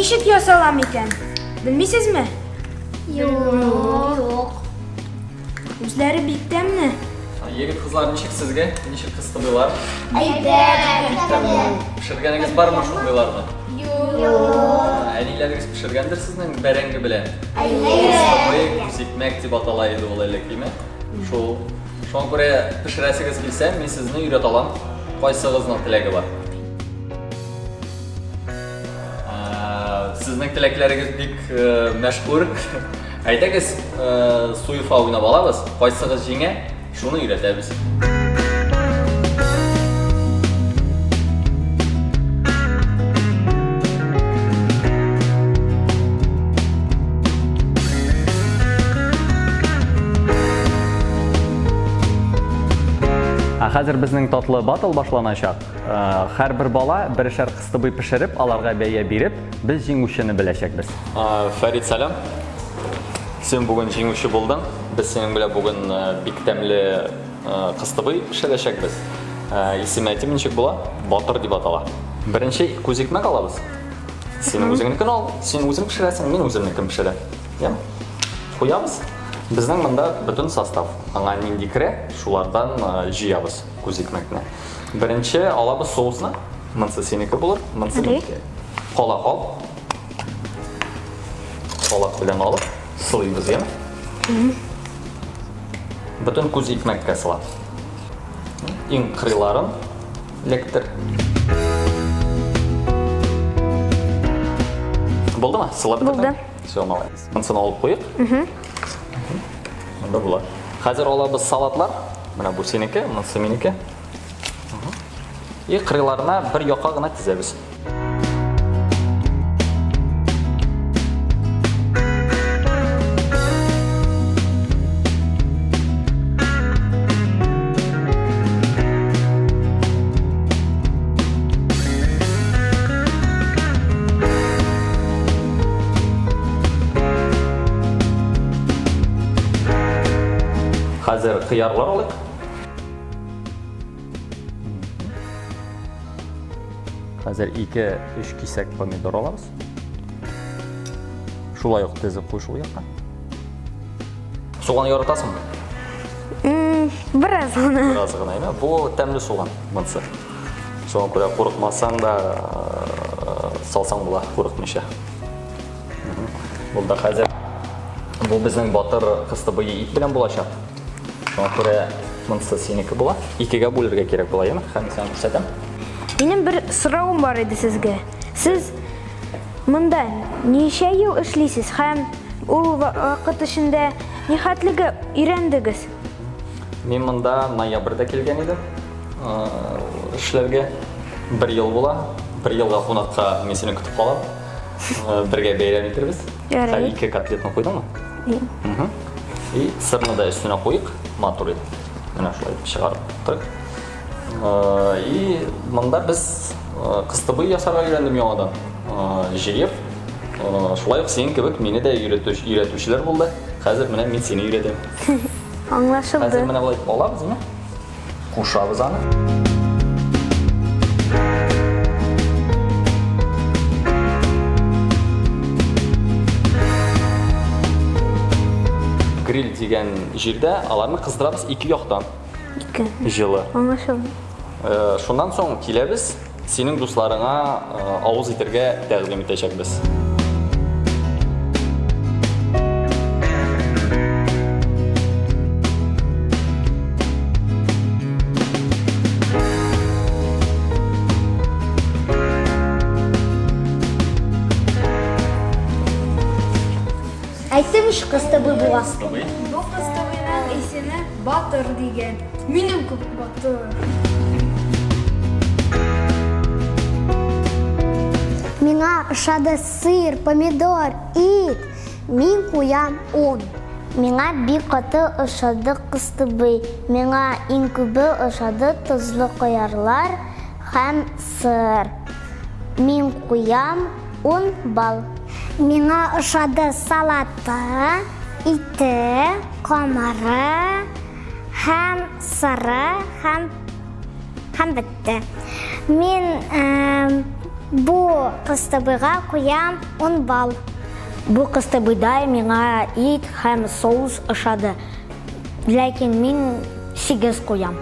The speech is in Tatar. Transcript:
ничек ясала микән? Белмисезме? Юк. Үзләре бик тәмле. Егет кызлар ничек сезгә? Ничек кыстыбыйлар? Әйбәт. Бик тәмле. Пешергәнегез бармы шундыйларны? Юк. Әниләрегез пешергәндер сезнең бәрәңге белән. Әйе. Кыстыбый, күз икмәк дип атала иде ул элек, димә? Шул. Шуңа күрә пешерәсегез килсә, мин сезне өйрәтә алам. Кайсыгызның теләге бар? Сезнең теләкләрегез бик мәшһүр. Әйдәгез, суефа уйнап алабыз. Кайсыгыз җиңә, шуны өйрәтәбез. Ә хәзер безнең татлы батл башланачак. Һәрбер бала берешәр кыстыбый пешереп, аларга бәя биреп, без җиңүчене беләчәкбез. Фәрит, сәлам. Син бүген җиңүче булдың. Без синең белән бүген бик тәмле кыстыбый пешерәчәкбез. Исеме әйтим ничек була? Батыр дип атала. Беренче күз икмәк алабыз. Синең үзеңнекен ал, син үзең пешерәсең, мин үземнекен пешерәм. Яме? Куябыз. Безнең монда бөтен состав. Аңа нинди керә, шулардан җыябыз күз икмәкне. Беренче алабыз соусны. Монсы синеке булыр, монсы минеке. Калак ал. Калак белән алып, сылыйбыз, яме? Бөтен күз икмәккә сыла. Иң кырыйларын лектер. Булдымы? Сылап бетердең? Булды. Все, молодец. Монысын алып куйык. Монда була. Хәзер алабыз салатлар. Менә бу синеке, монысы минеке. И кырыйларына бер якка гына тезәбез. Хәзер кыярлар алыйк. Хәзер 2-3 кисәк помидор алабыз. Шулай ук тезеп куй шул якка. Суган яратасыңмы? Бераз гына. Бераз гына, әйме? Бу тәмле суган, монысы. Шуңа күрә курыкмасаң да салсаң була, курыкмыйча. Булды хәзер. Бу безнең батыр кыстыбые ит белән булачак. Шуңа күрә монысы синеке була. Икегә бүлергә кирәк була, яме? Хәзер сиңа күрсәтәм. Минем бер соравым бар иде сезгә. Сез монда ничә ел эшлисез һәм ул вакыт эчендә нихәтлеге өйрәндегез? Мин монда ноябрьдә килгән идем эшләргә. Бер ел була. Бер елга кунакка мин сине көтеп калам. Бергә бәйрәм итербез. Ярый. Ике котлетны куйдыңмы? И сырны да өстенә куйык, матур итеп. Менә шулай итеп чыгарып торыйк. И монда без кыстыбый ясарга өйрәндем яңадан. Җыеп, шулай ук синең кебек мине дә өйрәтүчеләр булды. Хәзер менә мин сине өйрәтәм. Аңлашылды. Хәзер менә болай итеп алабыз, менә. Кушабыз аны. Гриль дигән җирдә аларны кыздырабыз ике яктан. Ике. Җылы. Аңлашылды. Э, шуннан соң киләбез, синең дусларыңа э, авыз итәргә тәкъдим итәчәкбез. Әйттем ич, кыстыбый була. Бу кыстыбыйның исеме Батыр дигән. Минем күп батыр. Миңа ошады сыр, помидор, ит. Мин куям ун. Миңа бик каты ошады кыстыбый. Миңа иң күбе ошады тозлы кыярлар һәм сыр. Мин куям ун балл. Миңа ошады салаты, ите, камыры һәм сыры һәм һәм бетте. Мин. Бу кыстыбыйга куям 10 балл. Бу кыстыбыйда миңа ит һәм соус ошады. Ләкин мин 8 куям.